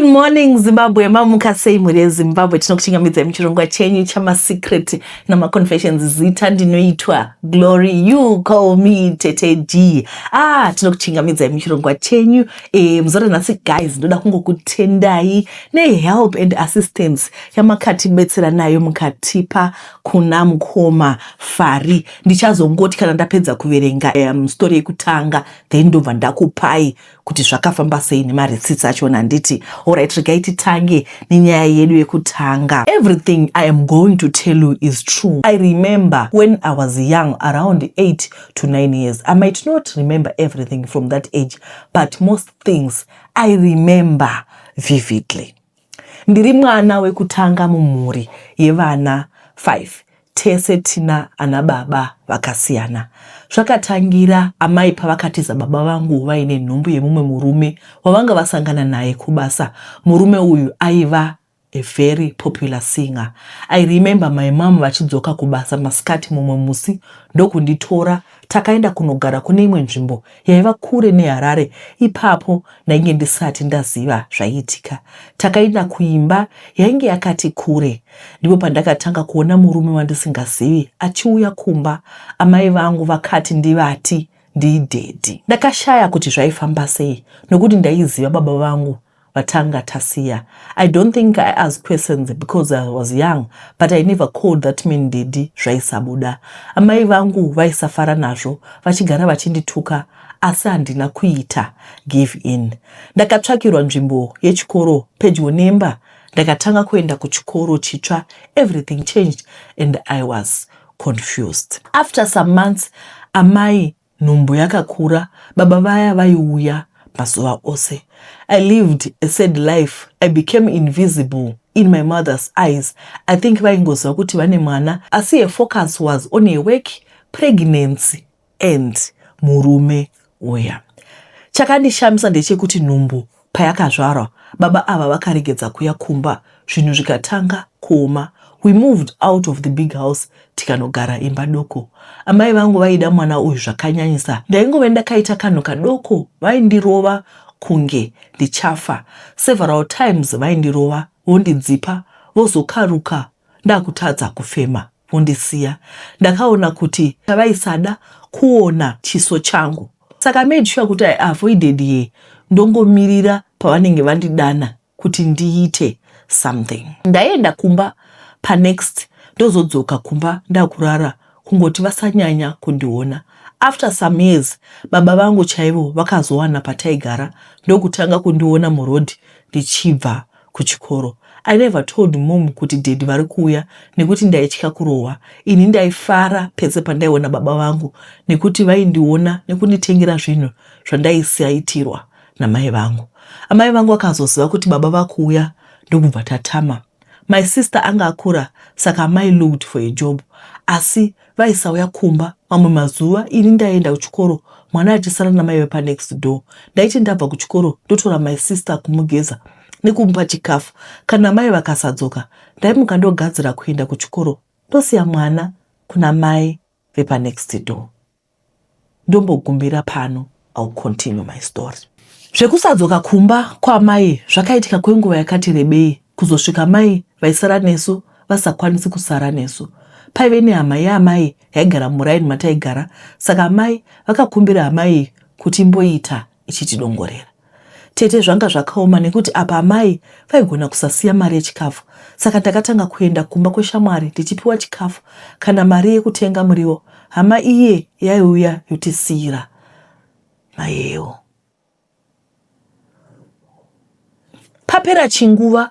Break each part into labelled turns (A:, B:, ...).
A: Morning Zimbabwe, mamuka sei mhuri yeZimbabwe? Tinokuchingamidzai muchirongwa chenyu chamasecret namaconfessions. Zita ndinoitwa Glory, you call me Tete D. Ah, tinokuchingamidzai muchirongwa chenyu muzuva ranhasi. Guys, ndoda kungokutendai nehelp and assistance yamakatibetsera nayo mukatipa kuna mukoma Fari. Ndichazongoti kana ndapedza kuverenga story yekutanga, then ndobva ndakupai kuti zvakafamba sei nemareceipts achona, handiti? Alright, regai titange nenyaya yedu yekutanga. Everything I am going to tell you is true. I remember when I was young, around 8 to 9 years. I might not remember everything from that age, but most things I remember vividly. Ndiri mwana wekutanga mumhuri yevana 5. Tese tina ana baba vakasiyana. Zvakatangira amai pavakatiza baba vangu vaine nhumbu yemumwe murume wavanga vasangana naye kubasa. Murume uyu aiva a very popular singer. I remember my mom vachidzoka kubasa masikati mumwe musi ndokunditora. Takaenda kunogara kune imwe nzvimbo yaiva kure neHarare. Ipapo ndainge ndisati ndaziva zvaiitika. Takaenda kuimba yainge yakati kure. Ndipo pandakatanga kuona murume wandisingazivi achiuya kumba. Amai vangu vakati ndivati ndidaddy. Ndakashaya kuti zvaifamba sei nokuti ndaiziva baba vangu vatanga tasiya. I don't think I asked questions because I was young, but I never called that man daddy. Zvaisabuda. Amai vangu vaisafara nazvo, vachigara vachindituka, asi handina kuita give in. Ndakatsvakirwa nzvimbo yechikoro pedyo nemba. Ndakatanga kuenda kuchikoro chitsva. Everything changed and I was confused. After some months, amai nhumbu yakakura. Baba vaya vaiuya mazuva ose. I lived a sad life. I became invisible in my mother's eyes. I think vaingoziva kuti vane mwana, asi her focus was on her work, pregnancy and murume uya. Chakandishamisa ndechekuti nhumbu payakazvarwa, baba ava vakaregedza kuya kumba. Zvinhu zvikatanga kuoma. We moved out of the big house, tikanogara imba doko. Amai vangu vaida mwana uyu zvakanyanyisa. Ndaingove ndakaita kanhu kadoko, vaindirova kunge ndichafa. Several times vaindirova, vondidzipa, vozokaruka ndakutadza kufema, vondisiya. Ndakaona kuti vaisada kuona chiso changu, saka made sure kuti I avoided ye, ndongomirira pavanenge vandidana kuti ndiite something. Ndaenda kumba panext, ndozodzoka kumba ndakurara, kungoti vasanyanya kundiona. After some years, baba vangu chaivo vakazowana pataigara, ndokutanga kundiona murodhi ndichibva kuchikoro. I never told mom kuti daddy vari kuuya nekuti ndaitya kurohwa. Ini ndaifara pese pandaiona baba vangu nekuti vaindiona nekunditengera zvinhu zvandaisaitirwa namai vangu. Amai vangu vakazoziva kuti baba vakuuya, ndokubva tatama. My sister anga akura, saka amai looked for a job, asi vaisauya kumba. Mamwe mazuva ini ndaenda kuchikoro, mwana achisara namai vepanext door. Ndaiti ndabva kuchikoro, ndotora my sister kumugeza nekumupa chikafu. Kana mai vakasadzoka, ndaimuka ndogadzira kuenda kuchikoro, ndosiya mwana kuna mai vepanext door. Ndombogumbira pano. I'll continue my story. Zvekusadzoka kumba kwamai zvakaitika kwenguva yakati rebei, kuzosvika mai vaisara nesu vasakwanisi kusara nesu. Paive nehama yeamai yaigara muraini mataigara, saka amai vakakumbira hama iyi kuti imboita ichitidongorera. Tete, zvanga zvakaoma nekuti apa amai vaigona kusasiya mari yechikafu, saka ndakatanga kuenda kumba kweshamwari ndichipiwa chikafu kana mari yekutenga muriwo. Hama iye yaiuya yotisiyira mayewo. Papera chinguva,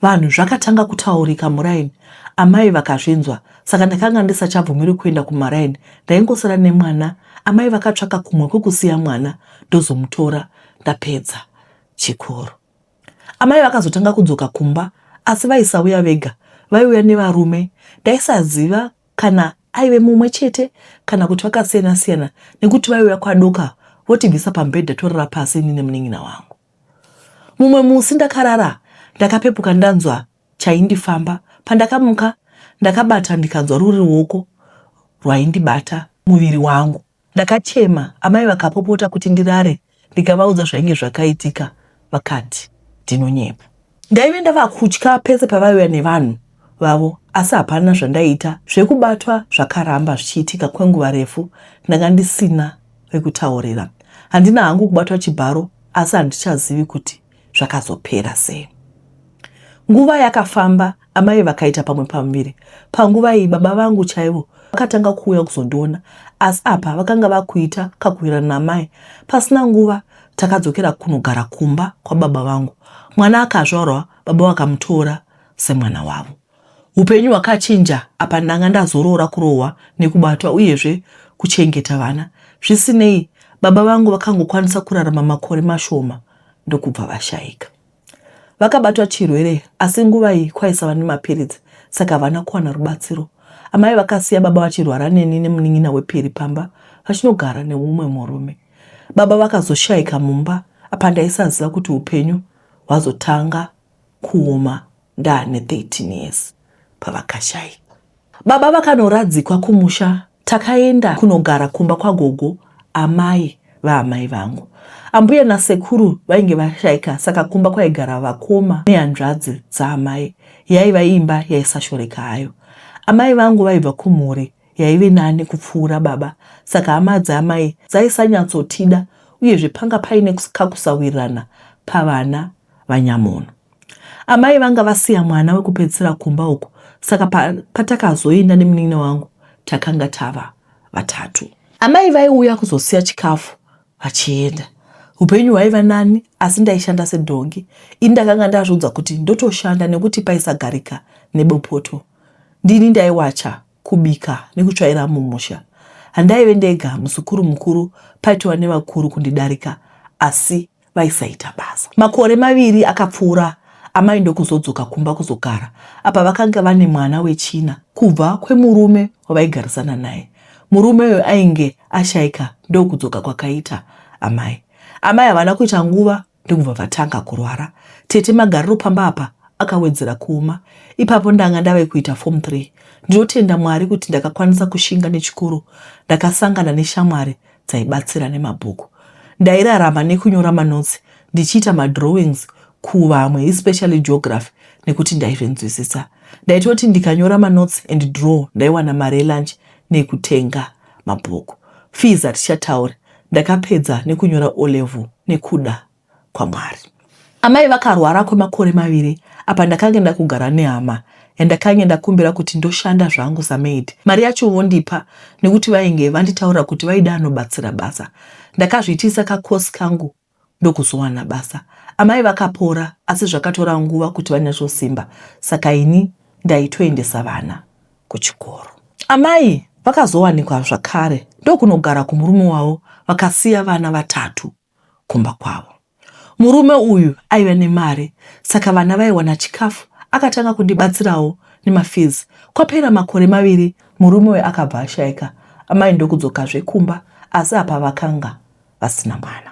A: vanhu zvakatanga kutaurika muraini. Amai vakazvinzwa, saka ndakanga ndisachabvumiri kuenda kumaraini. Ndaingosara nemwana. Amai vakatsvaka kumwe kwekusiya mwana, ndozomutora ndapedza chikoro. Amai vakazotanga kudzoka kumba, asi vaisauya vega, vaiuya nevarume. Ndaisaziva kana aive mumwe chete kana kuti vakasiyana siyana, nekuti vaiuya kwadoka votibvisa pamubhedha, torara pasi ini nemunin'ina wangu. Mumwe musi ndakarara, ndakapepuka ndanzwa chaindifamba. Pandakamuka, ndakabata, ndikanzwa ruri ruoko rwaindibata muviri wangu. Ndakachema. Amai vakapopota kuti ndirare. Ndikavaudza zvainge zvakaitika, vakati Ndinonyepa. Ndaive ndava kutya pese pavaiuya nevanhu vavo asi hapana zvandaiita. Zvekubatwa zvakaramba zvichiitika kwenguva refu ndanga ndisina wekutaurira. Handina hangu kubatwa chibharo asi handichazivi kuti zvakazopera sei. Nguva yakafamba amai vakaita pamwe pamuviri. Panguva iyi baba vangu chaivo vakatanga kuuya kuzondiona asi apa vakanga vakuita kakuwirirana naamai. Pasina nguva takadzokera kunogara kumba kwababa vangu. Mwana akazvarwa baba vakamutora semwana wavo. Hupenyu hwakachinja apa ndanga ndazoroora kurohwa nekubatwa uyezve kuchengeta vana. Zvisinei, baba vangu vakangokwanisa kurarama makore mashoma ndokubva vashaika. Vakabatwa chirwere asi nguva iyi kwaisava nemapiritsi saka havana kuwana rubatsiro. Amai vakasiya baba vachirwara neni nemunin'ina wepiri pamba vachinogara neumwe murume. Baba vakazoshaika mumba apa ndaisaziva kuti hupenyu hwazotanga kuoma ndaane 13 years pavakashaika. Baba vakanoradzikwa kumusha takaenda kunogara kumba kwagogo amai vaamai vangu. Ambuya nasekuru vainge vashaika saka kumba kwaigara vakoma nehanzvadzi dzaamai. Yaiva imba yaisashoreka hayo. Amai vangu vaibva kumhuri yaive nani kupfuura baba saka hama dzaamai dzaisanyatsotida uyezve panga paine kakusawirirana pavana vanyamunhu. Amai vanga vasiya mwana wekupedzisira kumba uku saka patakazoenda nemunin'ina wangu takanga tava vatatu. Amai vaiuya kuzosiya chikafu vachienda. Upenyu hwaiva nani asi ndaishanda sedhongi. Ini ndakanga ndazviudza kuti ndotoshanda nekuti paisagarika nebopoto. Ndini ndaiwacha, kubika nekutsvaira mumusha. Handaive ndega muzukuru mukuru paitova nevakuru kundidarika asi vaisaita basa. Makore maviri akapfuura amai ndokuzodzoka kumba kuzogara apa vakanga vane mwana wechina kubva kwemurume wavaigarisana naye. Murume uyu ainge ashaika ndokudzoka kwakaita amai. Amai havana kuita nguva ndokubva vatanga kurwara. Tete magariro pamba apa akawedzera kuoma. Ipapo ndanga ndave kuita form 3. Ndinotenda Mwari kuti ndakakwanisa kushinga nechikoro. Ndakasangana neshamwari dzaibatsira nemabhuku. Ndairarama nekunyora manotsi ndichiita madrawings kuvamwe especially geography nekuti ndaizvinzwisisa. Ndaitoti ndikanyora manotsi and draw ndaiwana mari yelunch nekutenga mabhuku. Fees hatichatauri. Ndakapedza nekunyora O-level nekuda kwaMwari. Amai vakarwara kwemakore maviri apa ndakange ndakugara nehama yandakange ndakumbira kuti ndoshanda zvangu samaid. Mari yacho vondipa nekuti vainge vanditaurira kuti vaida anobatsira basa. Ndakazviitisa kacourse kangu ndokuzowana basa. Amai vakapora asi zvakatora nguva kuti vanyatsosimba saka ini ndaitoendesa vana kuchikoro. Amai vakazowanikwa zvakare ndokunogara kumurume wavo vakasiya vana vatatu kumba kwavo. Murume uyu aiva nemari saka vana vaiwana chikafu akatanga kundibatsirawo nemafees. Kwapera makore maviri murume uyu akabva ashaika amai ndokudzokazve kumba asi apa vakanga vasina mwana.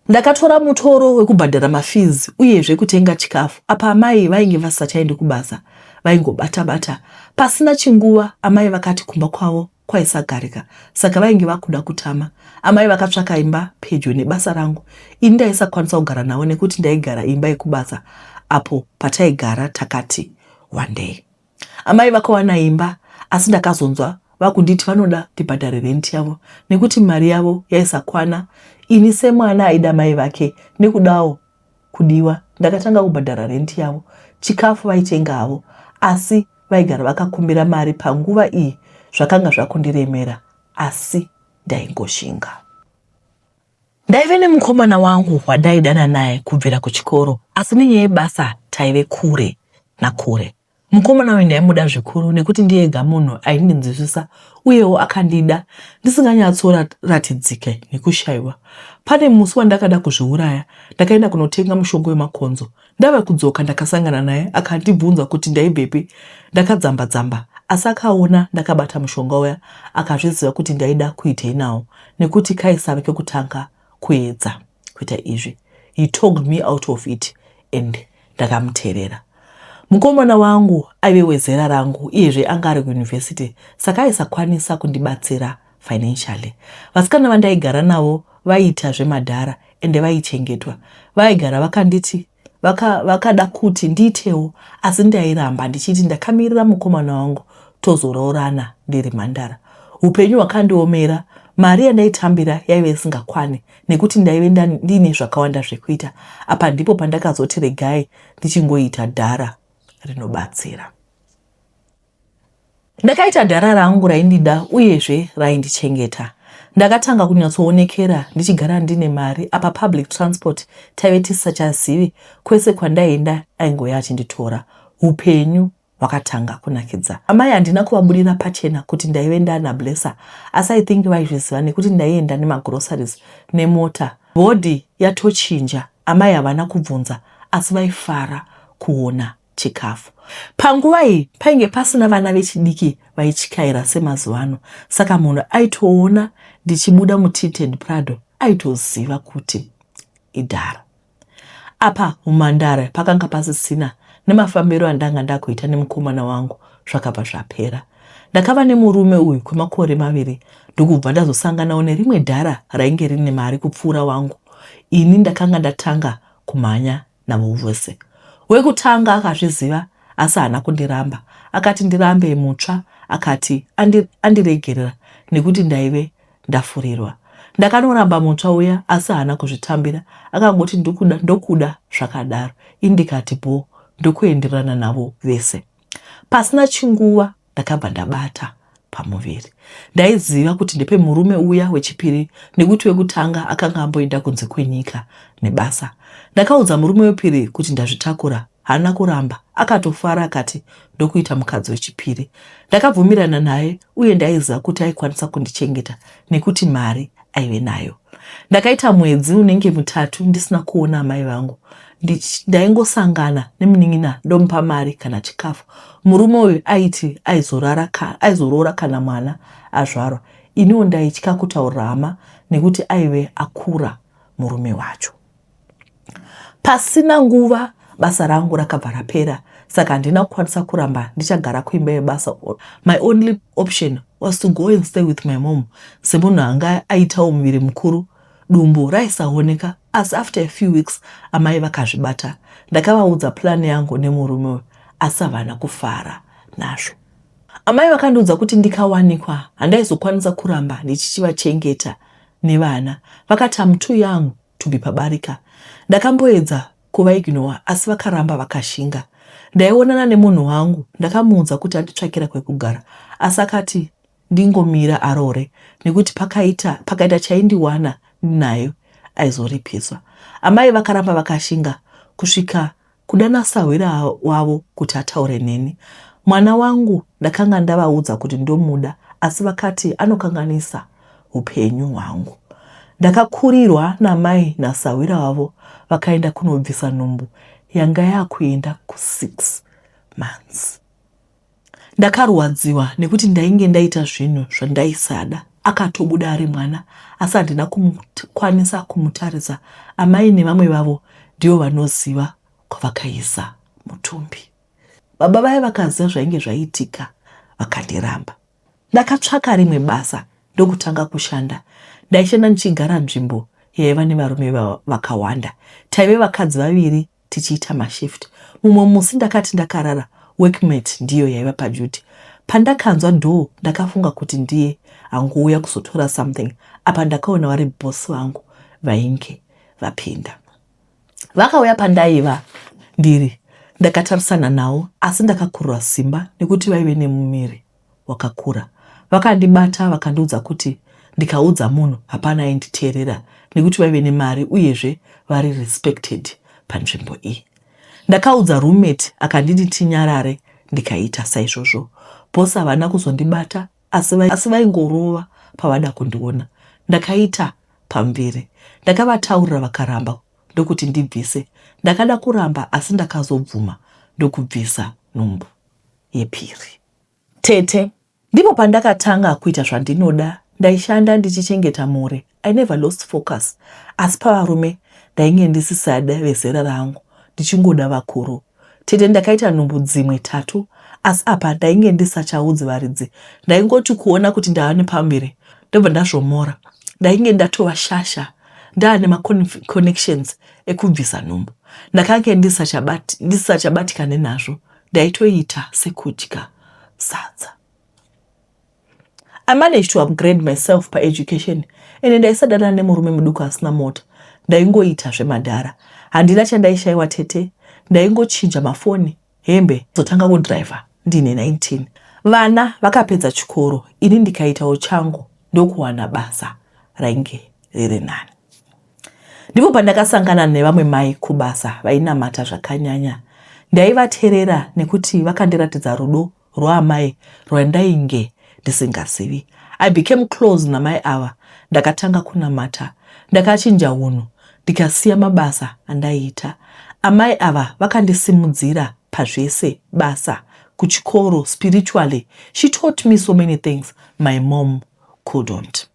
A: Ndakatora mutoro wekubhadhara mafees uyezve kutenga chikafu apa amai vainge vasisachaendi kubasa vaingobata bata. Pasina chinguva amai vakati kumba kwavo kwaisagarika saka vainge vakuda kutama. Amai vakatsvaka imba pedyo nebasa rangu. Ini ndaisakwanisa kugara navo nekuti ndaigara imba yekubasa apo pataigara takati wandei. Amai vakawana imba asi ndakazonzwa vakunditi vanoda ndibhadhare rent yavo nekuti mari yavo yaisakwana. Ini semwana aida mai vake nekudawo kudiwa ndakatanga kubhadhara rent yavo. Chikafu vaitenga havo asi vaigara vakakumbira mari panguva iyi zvakanga zvakundiremera asi ndaingoshinga. Ndaive nemukomana wangu wandaidana naye kubvira kuchikoro asi nenyaya yebasa taive kure nakure. Mukomana uyu ndaimuda zvikuru nekuti ndiye ega munhu aindinzwisisa uyewo akandida ndisinganyatsoratidzike nekushaiwa. Pane musi wandakada kuzviuraya ndakaenda kunotenga mushonga wemakonzo. Ndava kudzoka ndakasangana naye akandibvunza kuti ndaibvepi ndakadzamba dzamba asi akaona ndakabata mushonga uya akazviziva kuti ndaida kuitei nawo nekuti kaisave kekutanga kuedza kuita izvi. He talked me out of it and ndakamuterera. Mukomana wangu aive wezera rangu iyezve anga ari kuuniversity saka aisakwanisa kundibatsira financially. Vasikana vandaigara navo vaiita zvemadhara ende vaichengetwa. Vaigara vakanditi Vakada kuti ndiitewo asi ndairamba ndichiti ndakamirira mukomana wangu tozoroorana ndiri mhandara. Hupenyu hwakandiomera, mari yandaitambira yaive isingakwani nekuti ndaive ndiine zvakawanda zvekuita. Apa ndipo pandakazoti regai ndichingoita dhara rinobatsira. Ndakaita dhara rangu raindida uyezve raindichengeta. Ndakatanga kunyatsoonekera ndichigara ndine mari apa public transport taive tisisachazivi kwese kwandaienda aingouya achinditora. Hupenyu hwakatanga kunakidza. Amai handina kuvabudira pachena kuti ndaive ndana Blesser asi I think vaizviziva nekuti ndaienda nemagroceries nemota. Body yatochinja amai havana kubvunza asi vaifara kuona chikafu. Panguva iyi painge pasina vana vechidiki vaityaira semazuva ano saka munhu aitoona ndichibuda mutinted Prado aitoziva kuti idhara. Apa humhandara pakanga pasisina nemafambiro andanga ndakuita nemukomana wangu zvakabva zvapera. Ndakava nemurume uyu kwemakore maviri ndokubva ndazosanganawo nerimwe dhara rainge rine mari kupfuura wangu. Ini ndakanga ndatanga kumhanya navo vose. Wekutanga akazviziva asi haana kundiramba. Akati ndirambe mutsva akati andiregerera nekuti ndaive ndafurirwa. Ndakanoramba mutsva uya asi haana kuzvitambira akangoti ndikuda ndokuda zvakadaro. Ini ndikati bho ndokuenderana navo vese. Pasina chinguva ndakabva ndabata pamuviri. Ndaiziva kuti ndepemurume uya wechipiri nekuti wekutanga akanga amboenda kunze kwenyika nebasa. Ndakaudza murume wepiri kuti ndazvitakura. Haana kuramba, akatofara akati ndokuita mukadzi wechipiri. Ndakabvumirana naye uye ndaiziva kuti aikwanisa kundichengeta nekuti mari aive nayo. Ndakaita mwedzi unenge mutatu ndisina kuona amai vangu. Ndaingosangana nemunin'ina ndomupa mari kana chikafu. Murume uyu aiti aizoroora kana mwana azvarwa. Iniwo ndaitya kutaurira hama nekuti aive akura murume wacho. Pasina nguva basa rangu rakabva rapera saka handina kukwanisa kuramba ndichagara kuimba yebasa. My only option was to go and stay with my mom semunhu anga aitawo muviri mukuru. Dumbu raisaoneka asi after a few weeks amai vakazvibata. Ndakavaudza plan yangu nemurume uyu asi havana kufara nazvo. Amai vakandiudza kuti ndikawanikwa handaizokwanisa kuramba ndichichivachengeta nevana. Vakati I'm too young to be pabarika. Ndakamboedza kuvaignowa asi vakaramba vakashinga. Ndaionana nemunhu wangu ndakamuudza kuti anditsvakira kwekugara asi akati ndingomira aroore nekuti pakaita pakaita chaindiwana ndinayo aizoripiswa. Amai vakaramba vakashinga kusvika Kudana sahwira wavo kuti ataure neni. Mwana wangu ndakanga ndavaudza kuti ndomuda asi vakati anokanganisa hupenyu hwangu. Ndakakurirwa namai nasahwira wavo vakaenda kunobvisa nhumbu yanga yakuenda kusix months. Ndakarwadziwa nekuti ndainge ndaita zvinhu zvandaisada. Akatobuda ari mwana asi handina kukwanisa kumutarisa. Amai nevamwe vavo ndivo vanoziva kwavakaisa mutumbi. Baba vaya vakaziva zvainge zvaitika vakandiramba. Ndakatsvaka rimwe basa ndokutanga kushanda. Ndaishanda ndichigara nzvimbo yaiva nevarume vakawanda. Taive vakadzi vaviri tichiita mashift. Mumwe musi ndakati ndakarara workmate ndiyo yaiva paduty. Pandakanzwa door ndakafunga kuti ndiye angouya kuzotora something apa ndakaona vari boss vangu vainge vapinda. Vakauya pandaiva ndiri ndakatarisana navo asi ndakakurira simba nekuti vaive nemumiri wakakura. Vakandibata vakandiudza kuti ndikaudza munhu hapana ainditeerera nekuti vaive nemari uyezve vari respected panzvimbo iyi. Ndakaudza roommate akanditi tinyarare ndikaita saizvozvo. Boss havana kuzondibata asi vaingorova pavada kundiona. Ndakaita pamviri. Ndakavataurira vakaramba ndokuti ndibvise. Ndakada kuramba asi ndakazobvuma ndokubvisa nhumbu yepiri. Tete, Ndipo pandakatanga kuita zvandinoda, ndaishanda ndichichengeta mhuri, I never lost focus asi pavarume ndainge ndisisade vezera rangu ndichingoda vakuru. Tete ndakaita nhumbu dzimwe tatu asi apa ndainge ndisachaudzi varidzi ndaingoti kuona kuti ndava nepamuviri ndobva ndazvomora. Ndainge ndatova shasha ndaane maconnections ekubvisa nhumbu. Ndakange ndisisachabatikane nazvo, ndaitoita sekudya sadza. I managed to upgrade myself paeducation ende ndaisadana nemurume muduku asina mota. Ndaingoita zvemadhara. Handina chandaishaiwa tete, ndaingochinja mafoni, hembe, zotanga kudriver ndine 19. Vana vakapedza chikoro ini ndikaitawo changu ndokuwana basa rainge riri nani. Ndipo pandakasangana nevamwe mai kubasa vainamata zvakanyanya. Ndaivaterera nekuti vakandiratidza rudo rwaamai rwandainge ndisingazivi. I became close namai ava ndakatanga kunamata. Ndakachinja hunhu ndikasiya mabasa andaiita. Amai ava vakandisimudzira pazvese, basa, kuchikoro, spiritually. She taught me so many things my mom couldn't.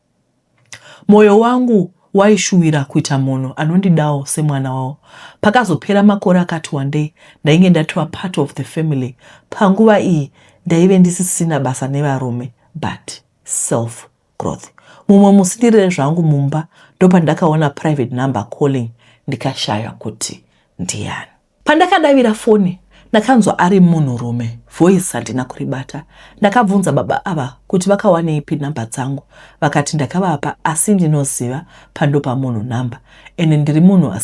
A: Moyo wangu waishuwira kuita munhu anondidawo semwana wavo. Pakazopera makore akati wandei ndainge ndatova part of the family. Panguva iyi ndaive ndisisina basa nevarume but self growth. Mumwe musi ndirere zvangu mumba ndopandakaona private number calling ndikashaya kuti ndiyani. Pandakadavira foni ndakanzwa ari munhurume voice handina kuribata. Ndakabvunza baba ava kuti vakawaneipi number dzangu vakati ndakavapa asi ndinoziva pandopa munhu number ende ndiri munhu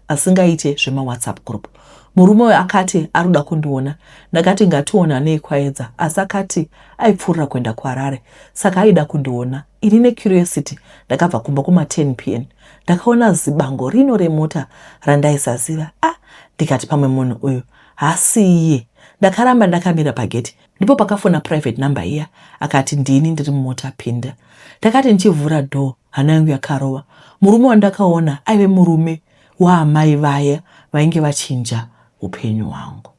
A: asingaite zvemawhatsapp group. Murume uyu akati arikuda kundiona. Ndakati ngationanei kwaedza asi akati aipfuurira kuenda kuHarare saka aida kundiona. Ini necuriosity ndakabva kumba kuma 10 pm. Ndakaona zibango rino remota randaisaziva. Ah, ndikati pamwe munhu uyu haasiiye. Ndakaramba ndakamira pagate. Ndipo pakafona private number iya akati ndini ndiri mumota pinda. Ndakati ndichivhura door hana yangu yakarova. Murume wandakaona aive murume waamai vaya vainge vachinja upenyu hwangu.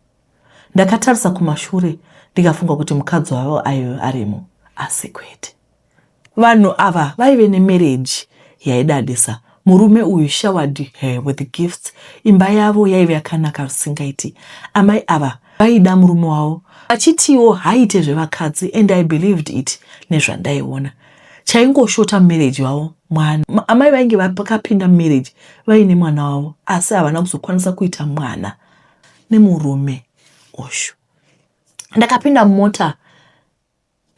A: Ndakatarisa kumashure ndikafunga kuti mukadzi wavo aive arimo asi kwete. Vanhu ava vaive nemarriage yaidadisa. Murume uyu showered her with gifts. Imba yavo yaive yakanaka zvisingaiti. Amai ava vaida murume wavo vachitiwo haaite zvevakadzi and I believed it nezvandaiona. Chaingoshota mumarriage vavo mwana. Amai vainge vakapinda mumarriage vaine mwana wavo asi havana kuzokwanisa kuita mwana nemurume uyu. Ndakapinda mumota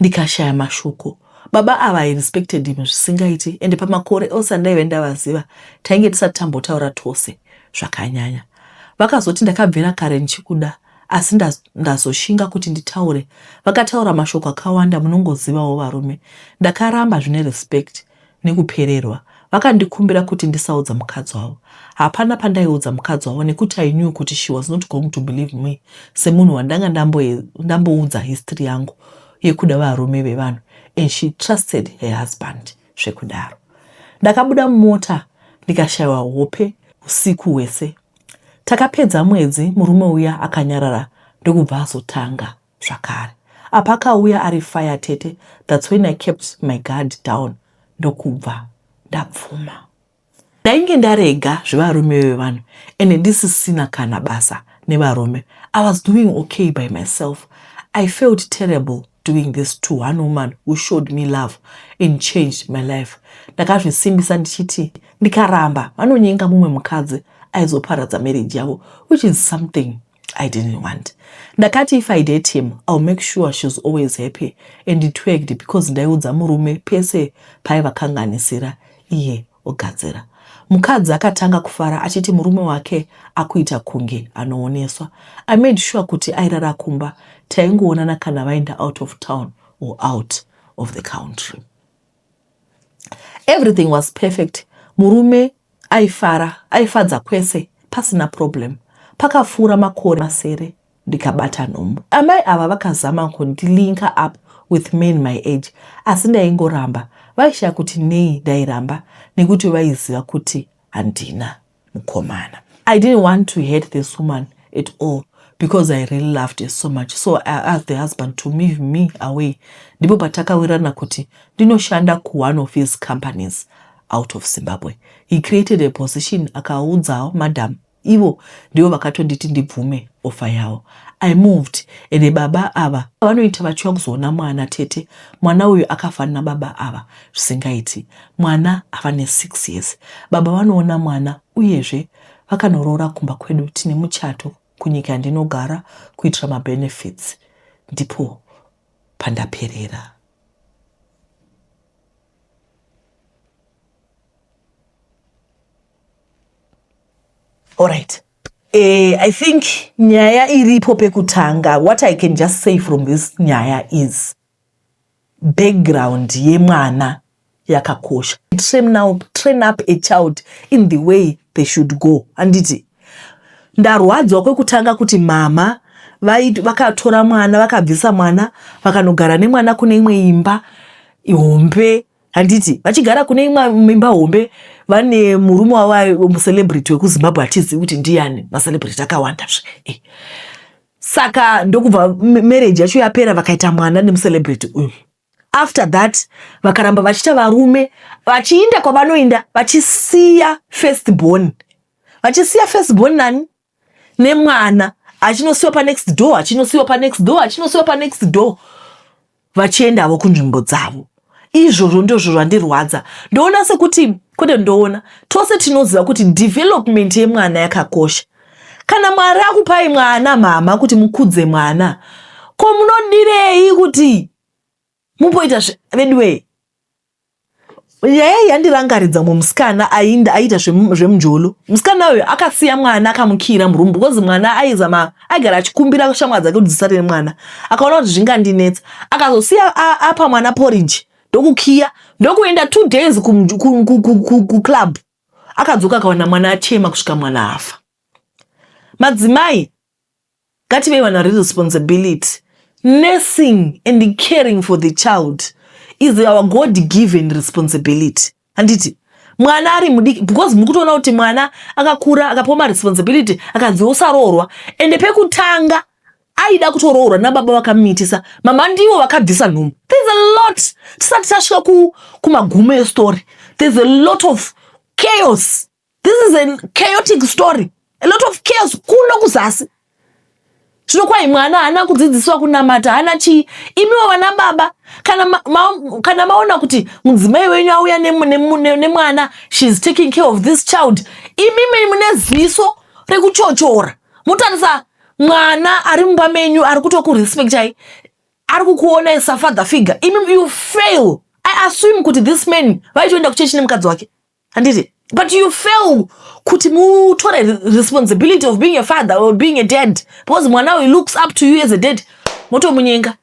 A: ndikashaya mashoko. Baba ava I respected him zvisingaiti ende pamakore ose andaive ndavaziva tainge tisati tambotaura tose zvakanyanya. Vakazoti ndakabvira kare ndichikuda asi ndazoshinga kuti nditaure. Vakataura mashoko akawanda munongozivawo varume. Ndakaramba zvine respect nekupererwa. Vakandikumbira kuti ndisaudza mukadzi wavo. Hapana pandaiudza mukadzi wavo nekuti I knew kuti she was not going to believe me semunhu wandanga ndamboudza history yangu yekuda varume vevanhu and she trusted her husband zvekudaro. Ndakabuda mumota ndikashaiwa hope usiku hwese. Takapedza mwedzi murume uya akanyarara ndokubva azotanga zvakare. Apa akauya ari fire tete, that's when I kept my guard down ndokubva ndabvuma. Ndainge ndarega zvevarume vevanhu ende ndisisina kana basa nevarume. I was doing okay by myself. I felt terrible doing this to one woman who showed me love and changed my life. Ndakazvisimbisa ndichiti ndikaramba vanonyenga mumwe mukadzi aizoparadza marriage yavo which is something I didn't want. Ndakati if I date him, I'll make sure she's always happy and it worked because ndaiudza murume pese paivakanganisira iye ogadzira. Mukadzi akatanga kufara achiti murume wake akuita kunge anooneswa. I made sure kuti airara kumba, taingoonana kana vaenda out of town or out of the country. Everything was perfect. Murume aifara, aifadza kwese pasina problem. Pakapfuura makore masere ndikabata nhumbu. Amai ava vakazama kundilinka up with men my age asi ndaingoramba. Vaishaya kuti nei ndairamba nekuti vaiziva kuti handina mukomana. I didn't want to hurt this woman at all because I really loved her so much. So I asked the husband to move me away. Ndipo patakawirirana kuti ndinoshanda ku one of his companies out of Zimbabwe. He created a position akaudzawo madam ivo ndivo vakatonditi ndibvume ofa yavo. I moved ende baba ava vanoita vachiuya kuzoona mwana tete. Mwana uyu akafanana baba ava zvisingaiti. Mwana ava ne6 years. Baba vanoona mwana uyezve Vakanoroora kumba kwedu tine muchato kunyika yandinogara kuitira mabenefits. Ndipo pandaperera. Alright. I think nyaya iripo pekutanga, what I can just say from this nyaya is background yemwana yakakosha. Train, now, train up a child in the way they should go. Handiti ndarwadzwa kwekutanga kuti mama vakatora mwana, vakabvisa mwana, vakanogara nemwana kune imwe imba hombe. Handiti vachigara kune imwe imba hombe vane murume wavo mucelebrity wekuZimbabwe, hatizivi kuti ndiyani, macelebrity akawanda zve. Saka ndokubva marriage yacho yapera, vakaita mwana nemucelebrity uyu. After that vakaramba vachiita varume, vachiinda kwavanoinda, vachisiya first born, vachisiya first born nani nemwana, achinosiyiwa panext door, achinosiyiwa panext door, achinosiyiwa panext door, vachiendavo kunzvimbo dzavo. Izvozvo ndozvo zvandirwadza. Ndoona sekuti, kwete ndoona, tose tinoziva kuti development yemwana yakakosha. Kana Mwari akupai mwana, mama, kuti mukudze mwana, ko munodirei kuti mumboita veduwee? Nyaya iyi yandirangaridza mumwe musikana ainda aiita zvemunjolo. Musikana uyu akasiya mwana, akamukira murume because mwana aizama, aigara achikumbira shamwari dzake kuti dzisare nemwana. Akaona kuti zvingandinetsa, akazosiya apa mwana porridge, ndokukiya, ndokuenda 2 days kuclub. Akadzoka akawana mwana achema kusvika mwana afa. Madzimai, ngativei vana responsibility. Nursing and caring for the child is our God given responsibility. Handiti mwana ari mudiki, because muri kutoona kuti mwana akakura, akapiwa maresponsibility, akanzi usaroorwa. Ende pekutanga aida kutoroorwa nababa vakamumitisa, mama ndivo vakabvisa nhumbu. There's a lot tisati tasvika kumagumo estory. There's a lot of chaos. This is a chaotic story, a lot of chaos kuno kuzasi. Zvino kwai mwana haana kudzidziswa kunamata, haana chii. Imiwo vana baba, kana maona kuti mudzimai wenyu auya nemwana, she's taking care of this child, imimi mune ziso rekuchochora, mutarisa mwana ari mumba menyu, ari kutokurespectai, ari kukuona safather figure, imi you fail. I assume kuti this man vaitoenda kuchechi nemukadzi wake, handiti? But you fail kuti mutore responsibility of being a father or being a dad, because mwana uyu looks up to you as a dad. Motomunyenga.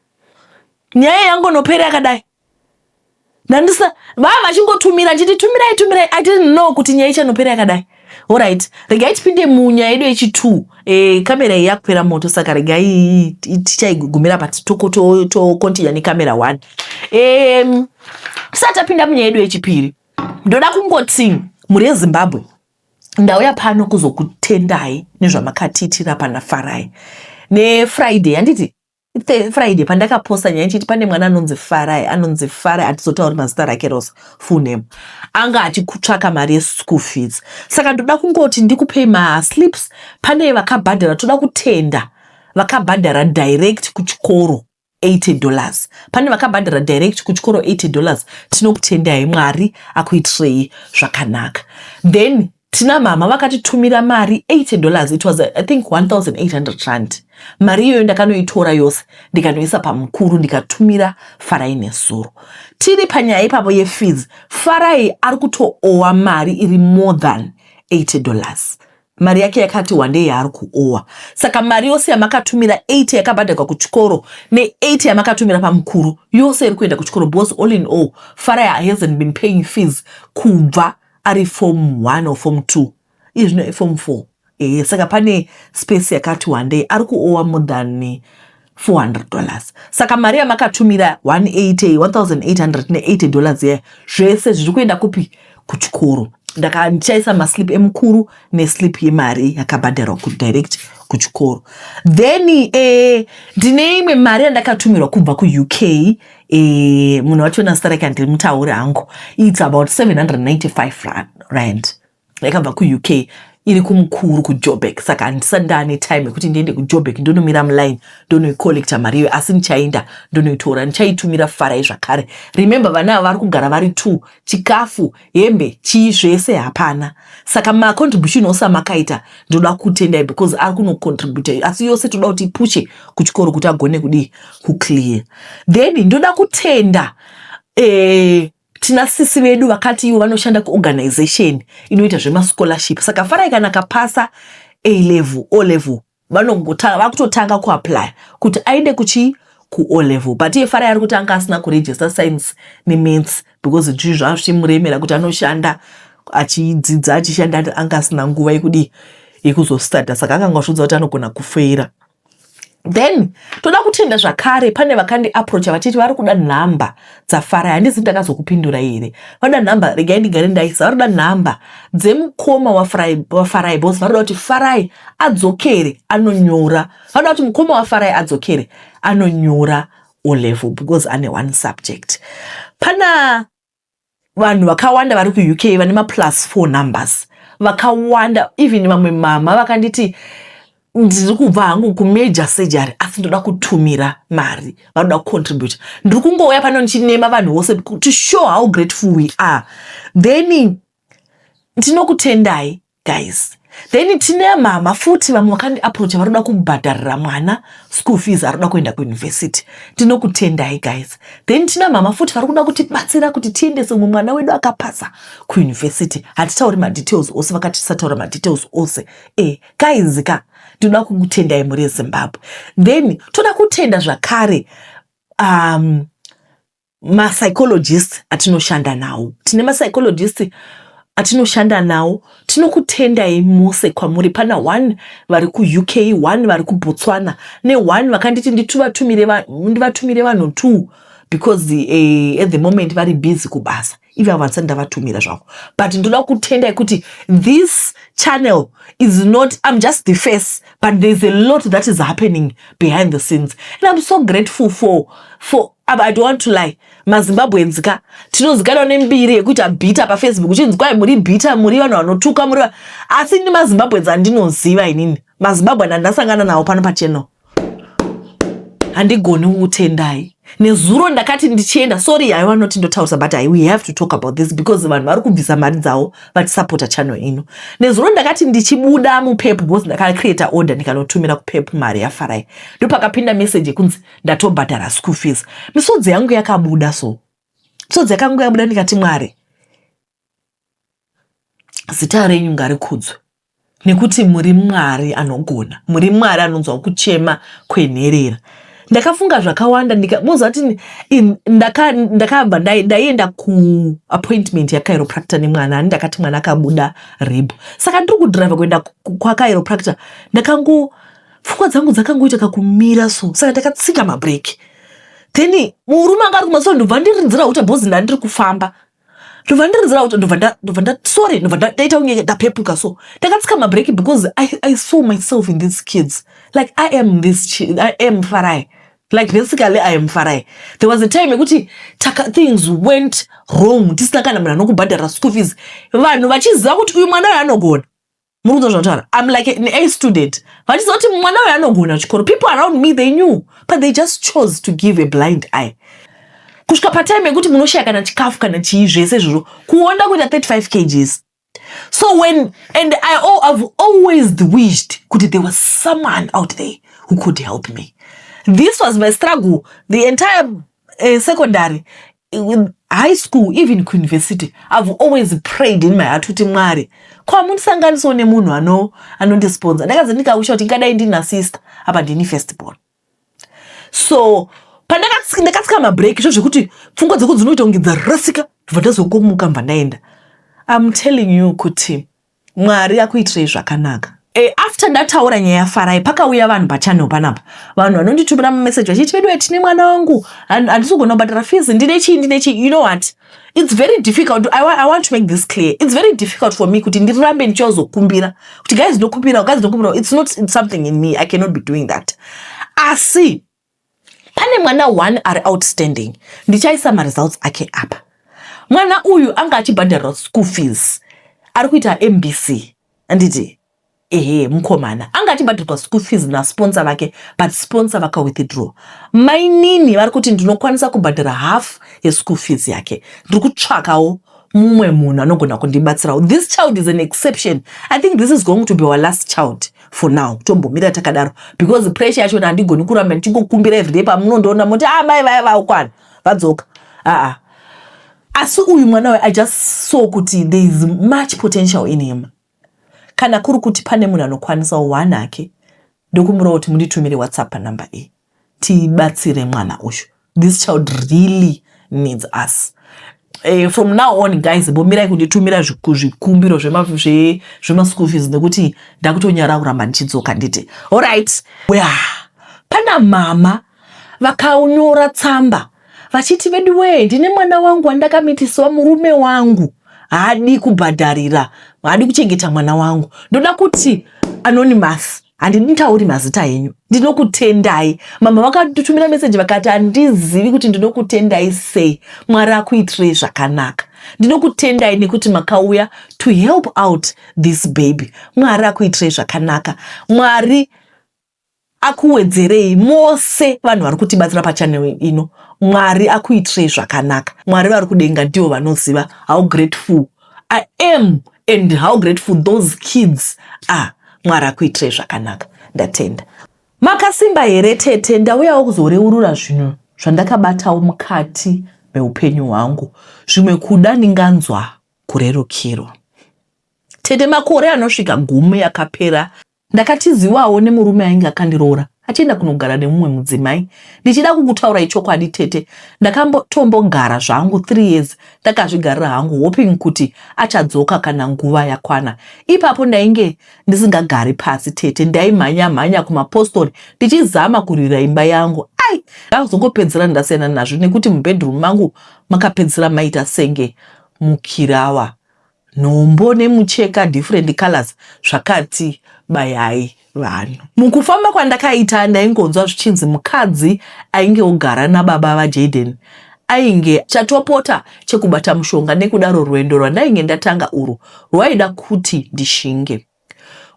A: Nyaya yangonopera yakadai. Ndandisa vava vachingotumira nchiti tumirai, tumirai. I didn't know kuti nyaya ichanopera yakadai. Alright, regai tipinde munyaya yedu yechi2. Kamera iyi yakupera moto, saka regai tichaigumira pati tokontinya nekamera 1. Tisati tapinda munyaya yedu yechipiri, ndoda kungoti mhuri yeZimbabwe, ndauya pano kuzokutendai nezvamakatiitira pana Farai neFriday. Handiti Friday pandakaposta nyaya nchiti pane mwana anonzi Farai, anonzi Farai, hatizotauri mazita rake rose, full name, anga achikutsvaka mari yeschool fees. Saka ndoda kungoti ndikupei maslips. Pane vakabhadhara, toda kutenda vakabhadhara direct kuchikoro $80. Pane vakabhadhara direct kuchikoro $80, tinokutendai, Mwari akuitirei zvakanaka. Then tina mama vakatitumira mari $80. It was, I think, 1800 rand. Mari iyoyo ndakanoitora yose, ndikanoisa pamukuru, ndikatumira Farai nesuro. Tiri panyaya ipapo yefees, Farai ari kutoowa mari iri more than $80. Mari yake yakati wandei yaari kuowa. Saka mari yose yamakatumira, 80 yakabhadharwa kuchikoro ne80 yamakatumira pamukuru, yose iri kuenda kuchikoro, because all in all Farai hasn't been paying fees kubva ari form 1 or form 2. Iye zvino form 4. Saka pane space yakati wandei, ari kuowa more than $400. Saka mari yamakatumira 180, 1800 ne$80 iya, zvese zviri kuenda kupi? Kuchikoro. Ndichaisa maslip emukuru neslip yemari yakabhadharwa kudirect kuchikoro. Then ndine imwe mari yandakatumirwa kubva kuUK. Munhu wachona zita rake handiri mutauri hangu. It's about 795 rand yakabva kuUK, iri kumukuru kuJobek. Saka handisati ndaane time yekuti ndiende kuJobek, ndonomira muline, ndonoicollecta mari iyoyo, asi ndichaenda ndonoitora, ndichaitumira Farai zvakare. Remember, vana ava vari kugara vari two, chikafu, hembe, chii, zvese hapana. Saka macontribution ose amakaita, ndoda kutendai because ari kunocontributa, asi yose toda kuti ipushe kuchikoro kuti agone kudii, kuclear. Then ndoda kutenda tina sisi vedu vakati ivo vanoshanda kuorganization inoita zvemascholarship. Saka Farai kana akapasa A level, O level, vanongotanga, vakutotanga kuapply kuti aende kuchi kuO level. But iye Farai ari kuti anga asina kuregister science nemaths because zvinhu zvava zvichimuremera kuti anoshanda, achidzidza, achishanda, anga asina nguva yekudii, yekuzostadha. Saka akanga azviudza kuti anogona kufeira. Then toda kutenda zvakare, pane vakandiapproacha vachiti vari kuda nhamba dzaFarai. Handizi ndakazokupindura here? Vanoda nhamba, regai ndigare ndaisa. Vari kuda nhamba dzemukoma waFarai because vari kuda kuti Farai adzokere anonyora. Vanoda kuti mukoma waFarai adzokere anonyora O level because ane one subject. Pana vanhu vakawanda vari kuUK vane ma+4 numbers vakawanda. Even vamwe mama vakanditi, "Ndiri kubva hangu kumajor surgery, asi ndoda kutumira mari." Vanoda kucontribute. Ndiri kungouya pano ndichinema vanhu vose to show how grateful we are. Then ndinokutendai, guys. Then tine mama futi vamwe vakandiapproacha, vari kuda kubhadharira mwana school fees, ari kuda kuenda kuuniversity. Ndinokutendai, guys. Then tina mama futi vari kuda kutibatsira kuti tiendese mumwe mwana wedu akapasa kuuniversity. Hatitauri madetails ose, vakati tisataura madetails ose. Guys ka, ndinoda kukutendai muri yeZimbabwe. Then toda kutenda zvakare mapsychologist atinoshanda nawo. Tine mapsychologist atinoshanda nawo. Tinokutendai mose kwamuri. Pana one vari kuUK, one vari kuBotswana, neone vakanditi ndivatumire vanhu two because at the moment vari busy kubasa. Ivo vandisati ndavatumira zvavo, but ndoda kutendai kuti this channel is not, I'm just the face, but there's a lot that is happening behind the scenes and I'm so grateful for I don't want to lie, maZimbabweans ka tinozikanwa nembiri yekuita bitter paFacebook, uchinzi kwai muri bitter, muri vanhu vanotuka, muri, asi ni maZimbabweans andinoziva inini, maZimbabwean andasangana nawo pano pachannel, handigoni kukutendai. Nezuro ndakati ndichienda, sorry, haiwa noti ndotaurisa, but we have to talk about this because vanhu vari kubvisa mari dzavo vachisapota channel ino. Nezuro ndakati ndichibuda muPep because ndakacreata order, ndikanotumira kuPep mari yaFarai, ndopakapinda message yekunzi ndatobhadhara school fees. Misodzi yangu yakabuda, so misodzi yakangu yabuda, ndikati, "Mwari, zita renyu ngarikudzwe nekuti muri Mwari anogona, muri Mwari anonzwa kuchema kwenherera." Ndakafunga zvakawanda, moziva kuti ndakabva ndaienda kuappointment yachiropractor nemwana ani. Ndakati mwana akabuda rib, saka ndiri kudhiraivha kuenda kwachiropractor. Ndakango, pfungwa dzangu dzakangoita kakumira, so saka ndakatsika mabreki. Then murume anga ari kumasoro, ndobva ndiridzira uta bhozi, ndandiri kufamba, ndobva ndiridzira uta, ndobva nda, sorry, ndobva ndaita kunge ndapepuka. So ndakatsika mabreki because I saw myself in these kids, like I am this, I am Farai. Like basically I am Farai. There was a time yekuti things went wrong, tisina kana munhu anokubhadhara school fees, vanhu vachiziva kuti uyu mwana uyu anogona. Muri kunzwa zvataura? I'm like an A student. Vachiziva kuti mwana uyu anogona chikoro. People around me, they knew, but they just chose to give a blind eye kusvika patime yekuti munoshaya kana chikafu kana chii, zvese izvozvo, kuonda kuita 35 kgs. So when and I've always wished kuti there was someone out there who could help me. This was my struggle the entire secondary, high school, even kuuniversity. I've always prayed in my heart kuti, "Mwari, kwamundisanganisawo nemunhu anondisponsa." Ndakazi ndikausha kuti ingadai ndina sister, apa ndini first born. So pandakatsika mabreki, zvo zvekuti pfungwa dzako dzinoita kunge dzarasika, ndobva ndazokomuka, mbva ndaenda. I'm telling you kuti Mwari akuitirei zvakanaka. After ndataura nyaya yaFarai, pakauya vanhu pachannel panapa, vanhu vanonditumira mameseji vachiti, "Vedu, tine mwana wangu, handisi kugona kubhadhara fees, ndine chii, ndine chii." You know what, it's very difficult, I want to make this clear, it's very difficult for me kuti ndirambe ndichizokumbira kuti, "Guys, ndokumbira, guys, ndokumbira." It's not something in me. I cannot be doing that. Asi pane mwana one ari outstanding. Ndichaisa maresults ake apa. Mwana uyu anga achibhadharira school fees, ari kuita MBC, anditi? Ehe, mukomana anga achibhadharwa school fees nasponsor vake, but sponsor vakawithdraw. Mainini vari kuti, "Ndinokwanisa kubhadhara half yeschool fees yake." Ndiri kutsvakawo mumwe munhu anogona kundibatsirawo. This child is an exception. I think this is going to be our last child for now. Tombomira takadaro because pressure yachona handigoni kuramba ndichingokumbira everyday. Pamunondoona muti, "Ah, mai vaya vaukwana vadzoka." Aa, asi uyu mwana uyu, I just saw kuti there is much potential in him. Kana kuri kuti pane munhu anokwanisawo one hake, ndokumurawo kuti munditumire WhatsApp panhamba iyi, tibatsire mwana uyu. This child really needs us. From now on, guys, bomirai kunditumira zvikumbiro zvemaschool fees nekuti ndakutonyara kuramba ndichidzoka. Nditi alright, yeah. Pana mama vakanyora tsamba vachiti, "Vedu wee, ndine mwana wangu wandakamitisiwa. Murume wangu haadi kubhadharira, haadi kuchengeta mwana wangu. Ndoda kuti anonymous, handitauri mazita enyu. Ndinokutendai mama." Vakatitumira meseji vakati, "Handizivi kuti ndinokutendai sei. Mwari akuitirei zvakanaka. Ndinokutendai nekuti makauya to help out this baby. Mwari akuitirei zvakanaka. Mwari akuwedzerei mose vanhu vari kutibatsira pachannel ino. Mwari akuitirei zvakanaka. Mwari vari kudenga ndivo vanoziva how grateful I am and how grateful those kids are. Mwari akuitirei zvakanaka. Ndatenda." Makasimba here, tete? Ndauyawo kuzoreurura zvinhu zvandakabatawo mukati meupenyu hwangu. Zvimwe kuda ndinganzwa kurerukirwa. Tete, makore anosvika 10 yakapera ndakatiziwawo nemurume ainge akandiroora achienda kunogara nemumwe mudzimai. Ndichida kukutaurai chokwadi, tete, ndakambotombogara zvangu 3 years ndakazvigarira hangu, hoping kuti achadzoka kana nguva yakwana. Ipapo ndainge ndisingagari pasi, tete. Ndaimhanya mhanya kumapostori ndichizama kurwira imba yangu. Ai, ndakazongopedzisira ndasiyana nazvo nekuti mubedroom mangu makapedzisira maita senge mukirawa, nhombo nemucheka different colors zvakati bayai vanhu. Mukufamba kwandakaita, ndaingonzwa zvichinzi mukadzi ainge ogara nababa vaJaden ainge chatopota chekubata mushonga. Nekudaro rwendo rwandainge ndatanga urwu rwaida kuti ndishinge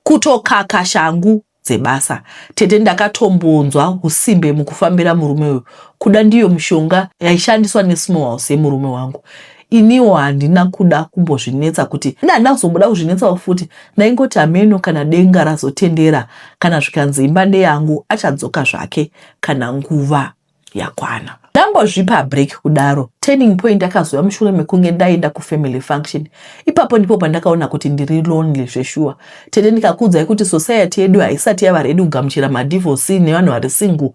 A: kutokaka shangu dzebasa. Tete, ndakatombonzwa usimbe mukufambira murume uyu. Kuda ndiyo mishonga yaishandiswa nesmall house yemurume wangu. Iniwo handina kuda kumbozvinetsa, kuti handina kuzomboda kuzvinetsawo futi. Ndaingoti hameno kana denga razotendera, kana zvikanzi imba ndeyangu, achadzoka zvake kana nguva yakwana. Ndambozvipa break kudaro, turning point akazouya mushure mekunge ndaenda kufamily function. Ipapo ndipo pandakaona kuti ndiri lonely zveshuwa. Tete, ndikakuudzai kuti society yedu haisati yava ready kugamuchira madivorce nevanhu vari single,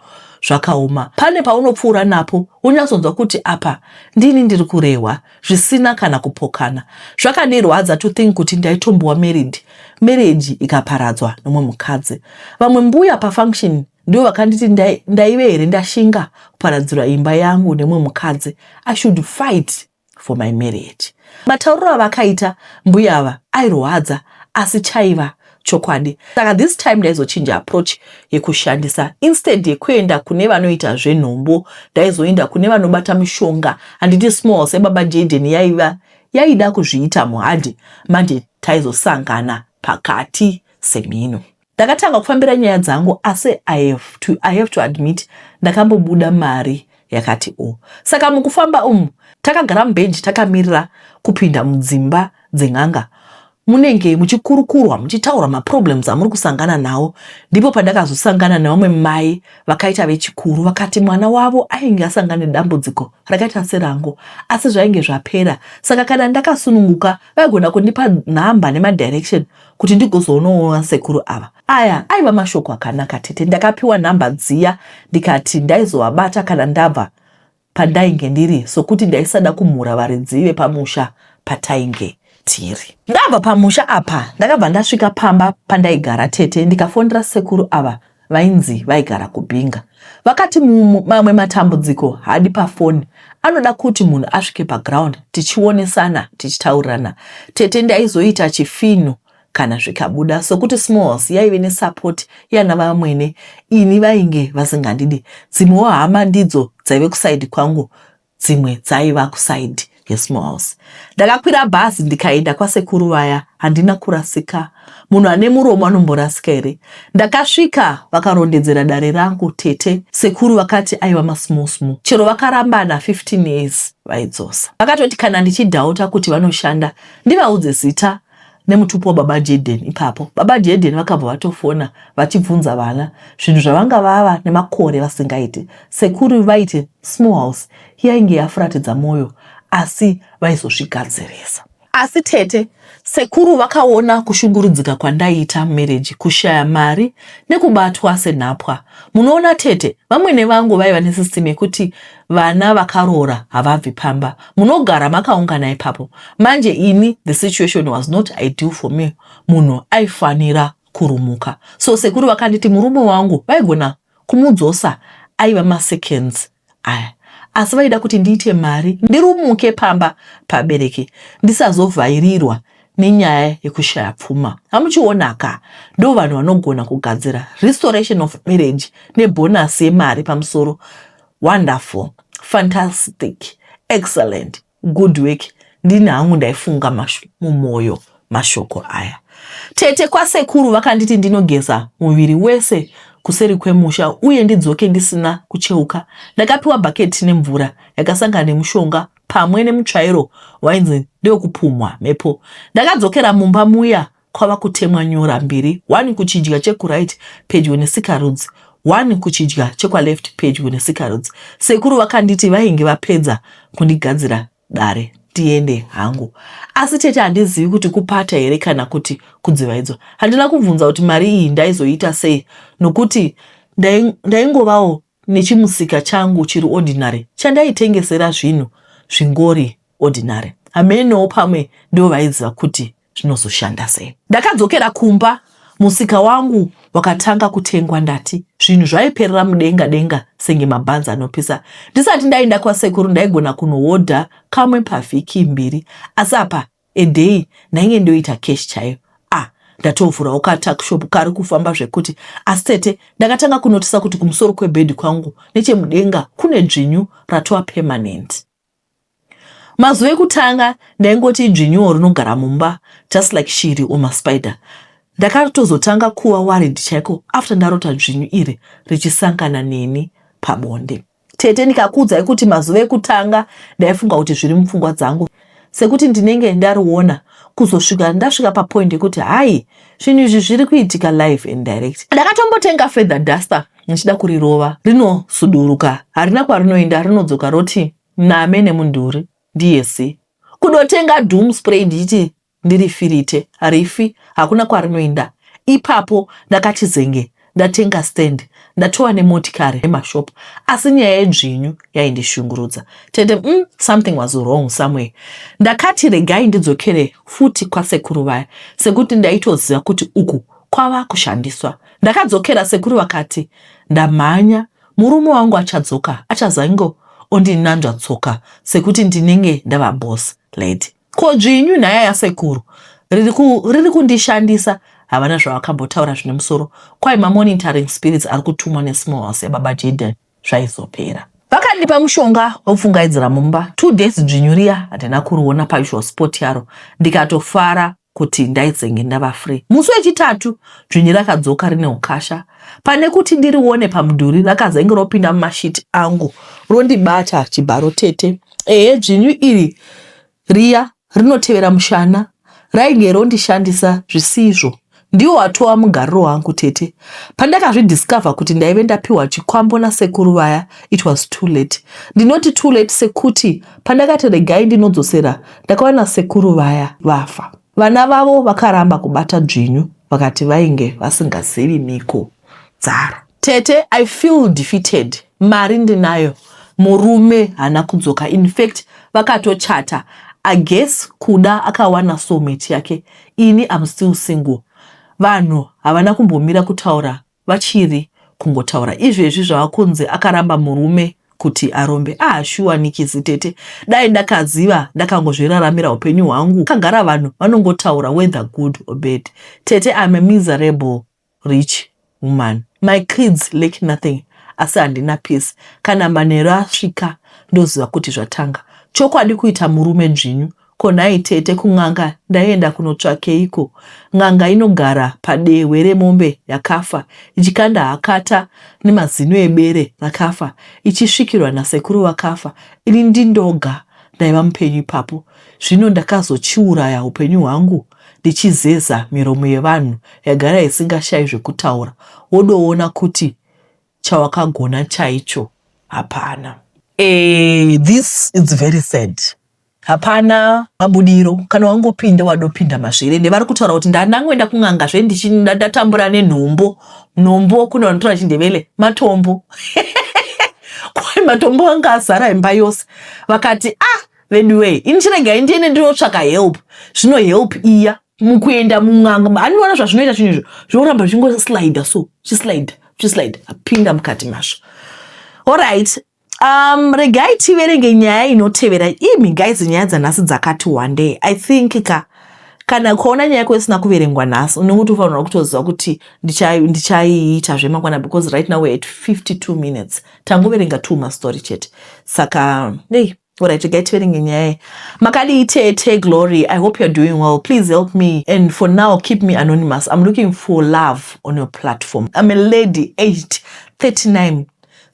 A: zvakaoma. Pane paunopfuura napo unyatsonzwa kuti apa ndini ndiri kurehwa, zvisina kana kupokana. Zvakandirwadza to think kuti ndaitombowa married, marriage ikaparadzwa nomwe mukadzi. Vamwe mbuya pafunction ndivo vakanditi ndaive here ndashinga kuparadzirwa imba yangu nemumwe mukadzi. I should fight for my marriage. Matauriro avakaita mbuya ava airwadza, asi chaiva chokwadi. Saka this time ndaizochinja approach yekushandisa. Instead yekuenda kune vanoita zvenhombo, ndaizoenda kune vanobata mishonga. Handiti small sebaba Jaden yaiva yaida kuzviita muhadhi? Manje taizosangana pakati semhino. Ndakatanga kufambira nyaya dzangu, asi I have to admit, ndakambobuda mari yakati o. Saka mukufamba umu, takagara mubhenji takamirira kupinda mudzimba dzen'anga. Munenge muchikurukurwa, muchitaura maproblems amuri kusangana nawo. Ndipo pandakazosangana nevamwe mai vakaita vechikuru. Vakati mwana wavo ainge asangana nedambudziko rakaita serangu, asi zvainge zvapera. Saka kana ndakasununguka, vaigona kundipa nhamba nemadirection kuti ndigozoonoona sekuru ava. Aya aiva mashoko akanaka, tete. Ndakapiwa nhamba dziya, ndikati ndaizovabata kana ndabva pandainge ndiri, sokuti ndaisada kumhura varidzi vepamusha patainge tiri. Ndabva pamusha apa, ndakabva ndasvika pamba pandaigara, tete, ndikafonera sekuru ava vainzi vaigara kuBinga. Vakati mamwe matambudziko haadi pafoni, anoda kuti munhu asvike paground, tichionesana, tichitaurirana. Tete, ndaizoita chifinu kana zvikabuda, sokuti smalls yaive nesupport yana vamwene. Ini vainge vasingandidi. Dzimwewo hama ndidzo dzaive kuside kwangu, dzimwe dzaiva kuside yesmall house. Ndakakwira bhazi ndikaenda kwasekuru vaya, handina kurasika. Munhu ane muromo anomborasika here? Ndakasvika vakarondedzera dare rangu tete. Sekuru vakati aiva masmall small. Chero vakarambana 15 years vaidzosa. Vakatoti kana ndichidhauta kuti vanoshanda ndivaudze zita nemutupo wababa Jaden ipapo. Baba Jaden vakabva vatofona vachibvunza vana zvinhu zvavanga vava nemakore vasingaiti. Sekuru vaiti small house yainge yafuratidza moyo asi vaizozvigadzirisa. Asi tete, sekuru vakaona kushungurudzika kwandaiita mumarriage, kushaya mari nekubatwa senhapwa. Munoona tete, vamwene vangu vaiva nesystem yekuti vana vakaroora havabvi pamba. Munogara makaungana ipapo. Manje ini the situation was not ideal for me. Munhu aifanira kurumuka. So sekuru vakanditi murume wangu vaigona kumudzosa aiva maseconds aya asi vaida kuti ndiite mari ndirumuke pamba pabereki ndisazovhairirwa nenyaya yekushaya pfuma. Hamuchionaka, ndo vanhu vanogona kugadzira restoration of marriage nebhonasi yemari pamusoro. Wonderful, fantastic, excellent, good work. Ndini hangu ndaifunga mumwoyo mashoko aya. Tete, kwasekuru vakanditi ndinogeza muviri wese kuseri kwemusha uye ndidzoke ndisina kucheuka. Ndakapiwa bhaketi nemvura yakasangana nemushonga pamwe nemutsvairo wainzi ndewekupumhwa mhepo. Ndakadzokera mumba muya kwava kutemwa nyora mbiri, one kuchidya chekuright pedyo nesikarudzi, one kuchidya chekwaleft pedyo nesikarudzi. Sekuru vakanditi vainge vapedza kundigadzira dare ndiende hangu. Asi tete, handizivi kuti kupata here kana kuti kudzivaidzwa. Handina kubvunza kuti mari iyi ndaizoita sei nokuti ndaingovawo nechimusika changu chiri ordinary chandaitengesera zvinhu zvingori ordinary. Hamenowo, pamwe ndo vaiziva kuti zvinozoshanda sei. Ndakadzokera kumba, musika wangu wakatanga kutengwa. Ndati zvinhu zvaiperera mudenga denga senge mabhanzi anopisa. Ndisati ndaenda kwasekuru ndaigona kunohodha kamwe pavhiki mbiri, asi apa a day ndainge ndoita cash chaiyo. Ah, ndatovhurawo katuckshop kari kufamba zvekuti. Asi tete, ndakatanga kunotisa kuti kumusoro kwebhedhi kwangu nechemudenga kune dzvinyu ratova permanent. Mazuva ekutanga ndaingoti idzvinyuwo rinogara mumba just like shiri or maspider. Ndakatozotanga kuva worried chaiko after ndarota dzvinyu iri richisangana neni pabonde. Tete, ndikakuudzai kuti mazuva ekutanga ndaifunga kuti zviri mupfungwa dzangu, sekuti ndinenge ndariona, kuzosvika ndasvika papoint yekuti hai, zvinhu izvi zviri kuitika live and direct. Ndakatombotenga feather duster ndichida kurirova, rinosuduruka, harina kwarinoenda, rinodzoka roti name nemunduri ndiye si. Kudotenga Doom spray ndichiti ndirifirite, harifi, hakuna kwarinoenda. Ipapo ndakachizenge ndatenga stand, ndatova nemotikari nemashop, asi nyaya yedzvinyu yaindishungurudza tete. Something was wrong somewhere. Ndakati regai ndidzokere futi kwasekuru vaya sekuti ndaitoziva kuti uku kwava kushandiswa. Ndakadzokera, sekuru vakati ndamhanya, murume wangu achadzoka achazange ondinanzva tsoka sekuti ndinenge ndava boss lady. Ko dzvinyu nhaya yasekuru riri kundishandisa? Havana zvavakambotaura zvine musoro. Kwai mamonitoring spirits ari kutumwa nesmall house yababa Jaden zvaizopera. Vakandipa mushonga wekupfungaidzira mumba 2 days. Dzvinyu riya handina kuriona pausual spot yaro, ndikatofara kuti ndaizenge ndava free. Musi wechitatu dzvinyu rakadzoka rine ukasha. Pane kuti ndirione pamudhuri, rakazenge ropinda mumashiti angu rondibata chibharo. Tete, ehe, dzvinyu iri riya rinotevera mushana rainge rondishandisa zvisizvo. Ndiwo watova mugariro wangu tete. Pandakazvidiscover kuti ndaive ndapiwa chikwambo nasekuru vaya, it was too late. Ndinoti too late sekuti pandakati regai ndinodzosera, ndakawana sekuru vaya vafa. Vana vavo vakaramba kubata dzvinyu, vakati vainge vasingazivi miko dzaro. Tete, I feel defeated. Mari ndinayo, murume haana kudzoka. In fact vakatochata. I guess kuda akawana soulmate yake. Ini am still single. Vanhu havana kumbomira kutaura, vachiri kungotaura izvezvi. Zvava kunzi akaramba murume kuti arombe. Ah, shuwa nikisi tete, dai ndakaziva ndakangozviraramira upenyu hwangu. Kagara vanhu vanongotaura whether good or bad. Tete, I'm a miserable rich woman. My kids lack nothing, asi handina peace. Kana manheru asvika ndoziva kuti zvatanga. Chokwadi kuita murume dzvinyu. Ko nhai tete kun'anga ndaienda kunotsvakeiko? N'anga inogara padehwe remombe yakafa ichikanda hakata nemazino ebere rakafa ichisvikirwa nasekuru vakafa ini ndindoga ndaiva mupenyu ipapo. Zvino ndakazochiuraya upenyu hwangu ndichizeza miromo yevanhu yagara isingashayi zvekutaura wodoona kuti chawakagona chaicho hapana. Eh, this is very sad. Hapana mabudiro kana wangopinda wadopinda mazviri ende vari kutaura kuti ndandangoenda kun'anga zve ndatambura nenhombo nhombo kune vanotaura chindevele matombo kwai matombo anga azara imba yose vakati ah veduwee ini chiregai ndiende ndinotsvaka help zvino help iya mukuenda mun'anga anoona zvazvinoita zvinhu izvo zvinoramba zvichingoslida so chislida chislida apinda mukati mazvo allright. Regai tiverenge nyaya inotevera. Imi guys, nyaya dzanhasi dzakati one day. I think ka kana ukaona nyaya yako isina kuverengwa nhasi, unenge utofanira kutoziva kuti ndichaiita zvemangwana, because right now we're at 52 minutes, tangoverenga two mastori chete. Saka nei, alright, regai tiverenge nyaya. Makadii tete Glory? I hope you're doing well. Please help me, and for now keep me anonymous. I'm looking for love on your platform. I'm a lady aged 39,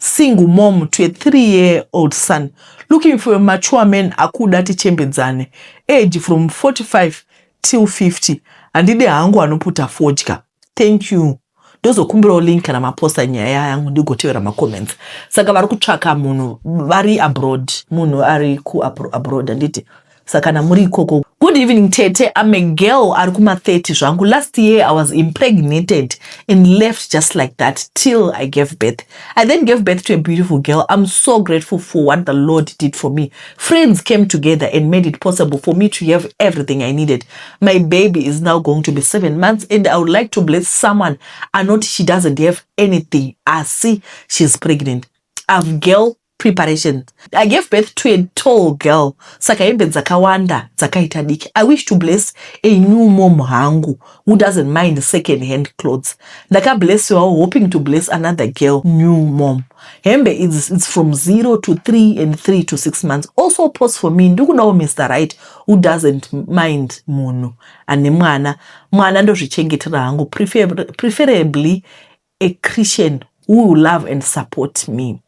A: single mom to a 3-year-old son, looking for a mature man akuda tichembedzane, age from 45 till 50. Handidi hangu anoputa fodya. Thank you. Ndozokumbirawo link kana maposta nyaya yangu ndigotevera macomments. Saka vari kutsvaka munhu vari abroad, munhu ari kuabroad, handiti? Saka kana muri ikoko. Good evening tete, I'm a girl ari kuma30 zvangu. Last year I was impregnated and left just like that till I gave birth. I then gave birth to a beautiful girl. I'm so grateful for what the Lord did for me. Friends came together and made it possible for me to have everything I needed. My baby is now going to be 7 months and I would like to bless someone anoti she doesn't have anything asi she's pregnant. I've girl preparation. I gave birth to a tall girl, saka hembe dzakawanda dzakaita diki. I wish to bless a new mom hangu who doesn't mind second hand clothes. Ndakablessiwawo, hoping to bless another girl, new mom. Hembe it's from 0 to 3 and 3 to 6 months. Also post for me, ndikudawo Mr Right who doesn't mind munhu ane mwana. Mwana ndozvichengetera hangu, preferably a Christian who will love and support me.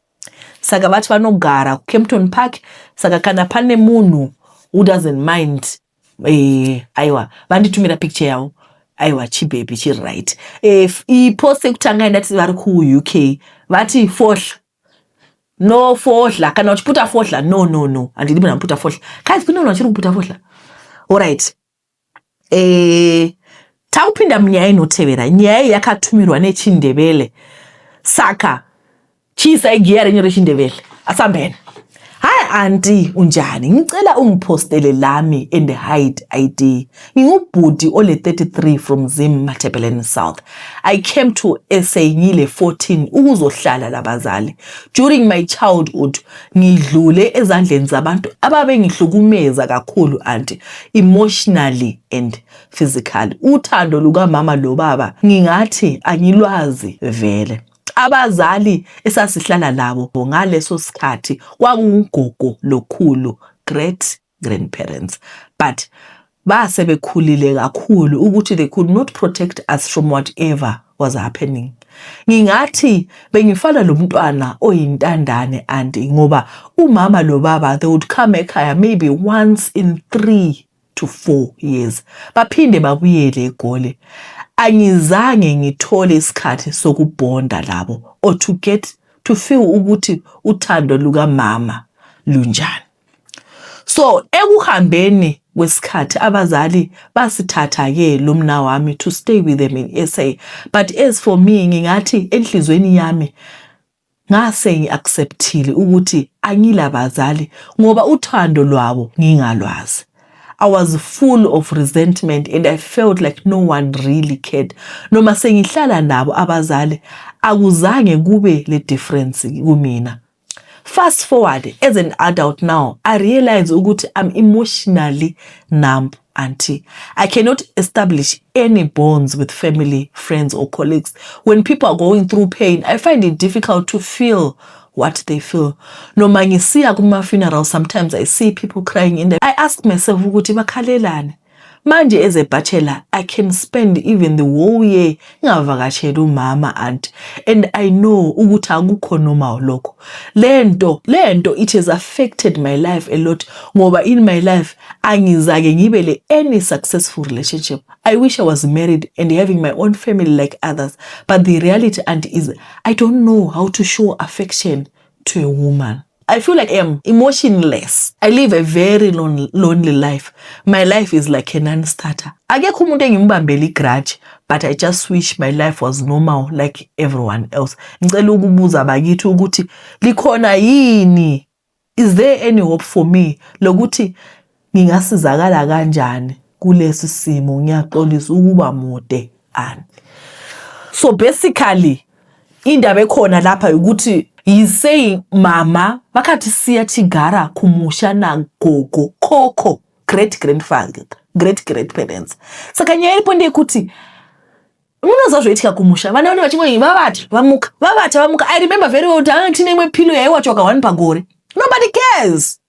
A: Saka vati vanogara kuKempton Park. Saka kana pane munhu who doesn't mind, aiwa, vanditumira picture yavo. Aiwa, chibhebhi chiri right. Ipost yekutanga indati vari kuUK vati fodya no, fodya kana uchiputa fodya. No, no, no, handidi munhu anoputa fodya. Guys, kune vanhu vachiri kuputa fodya? Allright, takupinda munyaya inotevera. Nyaya iyi yakatumirwa nechindevele, saka chiisai giya renyu rechindevele. Asambene. Hi auntie, unjani? Ngicela ungipostele lami and hide ID. Ngingubhudi ole 33 from Zim, Matabeleland South. I came to SA ngile 14 ukuzohlala labazali. During my childhood ngidlule ezandleni zabantu ababengihlukumeza kakhulu auntie, emotionally and physically. Uthando lukamama lo baba ngingathi angilwazi vele. Abazali esasihlala labo ngaleso sikhathi kwakungugogo lokhulu, great grandparents, but base bekhulile kakhulu ukuthi they could not protect us from whatever was happening. Ngingathi bengifana lo mntwana oyintandane auntie, ngoba umama lo baba, they would come ekhaya maybe once in 3 to 4 years, baphinde babuyele eGoli. Angizange ngithole isikhathi sokubonda labo or to get to feel ukuthi uthando lukamama lunjani. So ekuhambeni kwesikhathi abazali basithatha-ke lo mna wami to stay with them in SA, but as for me, ngingathi enhlizweni yami ngase ngi-acceptile ukuthi angilabazali ngoba uthando lwabo ngingalwazi. I was full of resentment and I felt like no one really cared. Noma sengihlala nabo abazali, akuzange kube le difference kumina. Fast forward, as an adult now, I realize ukuthi I'm emotionally numb auntie. I cannot establish any bonds with family, friends or colleagues. When people are going through pain, I find it difficult to feel What they feel. Noma ngisiya kuma-funeral, sometimes I see people crying and I ask myself ukuthi bakhalelani. Manje as a bachelor, I can spend even the whole year ngingavakasheli umama, aunty, and I know ukuthi akukho normal lokho. Lento it has affected my life a lot, ngoba in my life angizake ngibe le any successful relationship. I wish I was married and having my own family like others, but the reality, aunty, is I don't know how to show affection to a woman. I feel like I'm emotionless. I live a very lonely, lonely life. My life is like a non-starter. Akekho umuntu engimbambela igrudge, but I just wish my life was normal like everyone else. Ngicela ukubuza bakithi ukuthi likhona yini? Is there any hope for me lokuthi ngingasizakala kanjani kulesi simo? Ngiyaxolisa ukuba mude, aunty. So basically, indaba ekhona lapha ukuthi he's saying mama vakatisiya tigara kumusha nagogo, koko, great grandfather, great great parents. Saka nyaya iripo ndeyekuti munoziva zvoitika kumusha, vana vane vachingoi vavata, vamuka, vavata, vamuka. I remember very well kuti anga tine imwe pillow yaiwatsvaka one pagore. Nobody cares.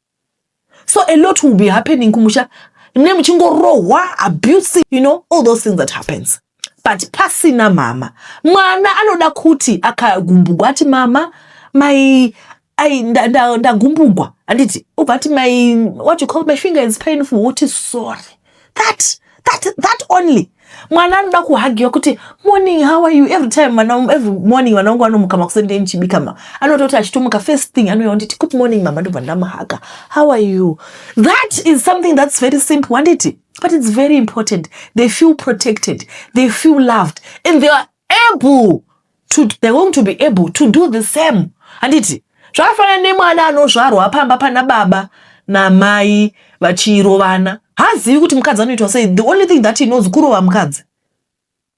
A: So a lot will be happening kumusha, mune muchingorohwa, abuse, all those things that happens. But pasina mama, mwana anoda kuti akagumbugwa ati, "Mama, mai, ai, ndagumbugwa," handiti? Ubva ati, "My, what you call, my finger is painful," woti, "Sorry." That only. Mwana anoda kuhagiwa kuti, "Morning, how are you?" Every time mwana, every morning vana vangu vanomuka makuseni, ndichibika, ma anototi achitomuka, first thing anouya nditi, "Good morning, mama." Ndobva ndamuhaga, "How are you?" That is something that's very simple, handiti? But it's very important. They feel protected, they feel loved, and they are able to they're going to be able to do the same, handiti? Zvakafanana nemwana anozvarwa pamba pana baba namai vachirovana. Haazivi kuti mukadzi anoitwa sei. The only thing that he knows kurova mukadzi,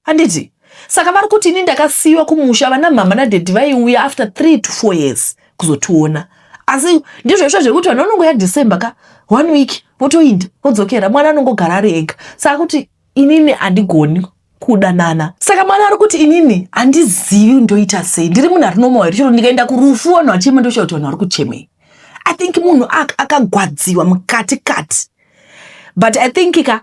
A: handiti? Saka vari kuti, ini ndakasiyiwa kumusha, vana mama nadaddy vaiuya after 3 to 4 years kuzotiona. Asi ndizvo izvo zvekuti vanhu vanongoya December ka one week, votoinda, vodzokera. Mwana anongogara ari ega. Saka kuti inini handigoni kudanana. Saka mwana ari kuti, inini handizivi ndoita sei. Ndiri munhu ari normal here? Chero ndikaenda kurufu, vanhu vachema, ndoshaa kuti vanhu vari kuchemei. I think munhu akagwadziwa mukati kati. But I think ka,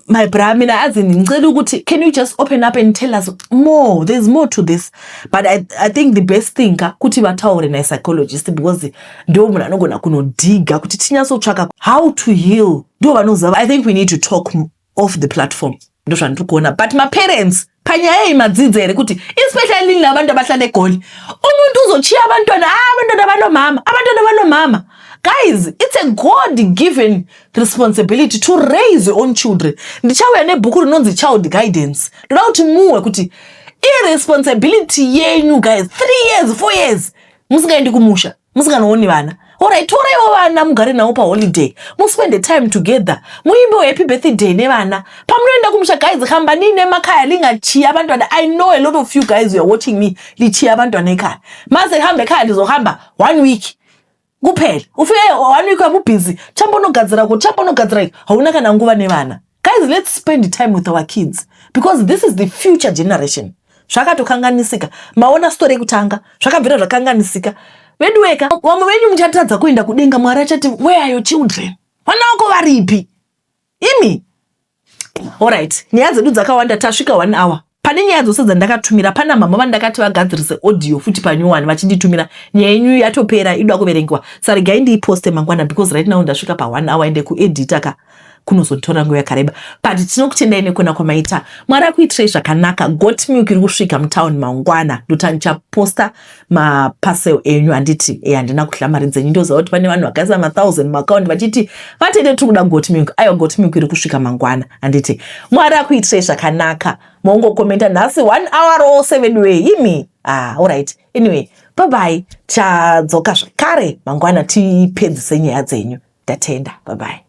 A: my bra, mina azi ngicela ukuthi can you just open up and tell us more? There's more to this. But I think the best thing ka kuti vataure napsychologist, because ndo munhu anogona kunodhiga kuti tinyatsotsvaka how to heal. Ndo vanoziva. I think we need to talk off the platform. Ndo zvandiri kuona. But maparents, panyaya iyi madzidza here kuti, especially labantu abahlala eGoli, umuntu uzochiya abantwana, ah, abantwana banomama, abantwana banomama. Guys, it's a God given responsibility to raise your own children. Ndichauya nebhuku rinonzi Child Guidance. Ndoda kuti muwe kuti iresponsibility yenyu, guys. 3 years, 4 years musingaendi kumusha, musinganooni vana. Alright, toraiwo vana, mugare navo paholiday, muspende time together, muimbewo happy birthday nevana. Pamunoenda kumusha, guys, hambani nemakhaya, lingachiya abantwana. I know a lot of you guys who are watching me lichiya abantwana ekhaya. Maze hambe ekhaya, lizohamba one week kuphela. Ufike one week wamubhizi, chambonogadzira ko, chambonogadzira, hauna kana nguva nevana. Guys, let's spend time with our kids, because this is the future generation. Zvakatokanganisika. Maona story yekutanga, zvakabvira zvakanganisika. Veduweka, vamwe venyu muchatadza kuenda kudenga. Mwari achati, "Where are your children? Vana vako varipi imi?" Alright, nyaya dzedu dzakawanda, tasvika one hour. Pane nyaya dzose dzandakatumira, pana mama vandakati vagadzirise audio futi panyowani vachinditumira. Nyaya yenyu yatopera, ida kuverengwa, saregai ndiiposte mangwana, because right now ndasvika pa1 hour, ende kuedita ka kunozonditora nguva yakareba. But tinokutendai nekuona kwamaita. Mwari akuitirei zvakanaka. Goat milk iri kusvika mutauni mangwana. Ndota ndichaposta maparcel enyu, handiti? E, handina kudya mari dzenyu. Ndoziva kuti pane vanhu vakaisa ma1000 maakaunti vachiti, "Vatete, tiri kuda goat milk." Aiwa, goat milk iri kusvika mangwana, handiti? Mwari akuitirei zvakanaka. Mongokomenta nhasi one hour rose veduwe imi. Ah, alright, anyway, bye bye. Tichadzoka zvakare mangwana tipedzise nyaya dzenyu. Ndatenda, bye bye.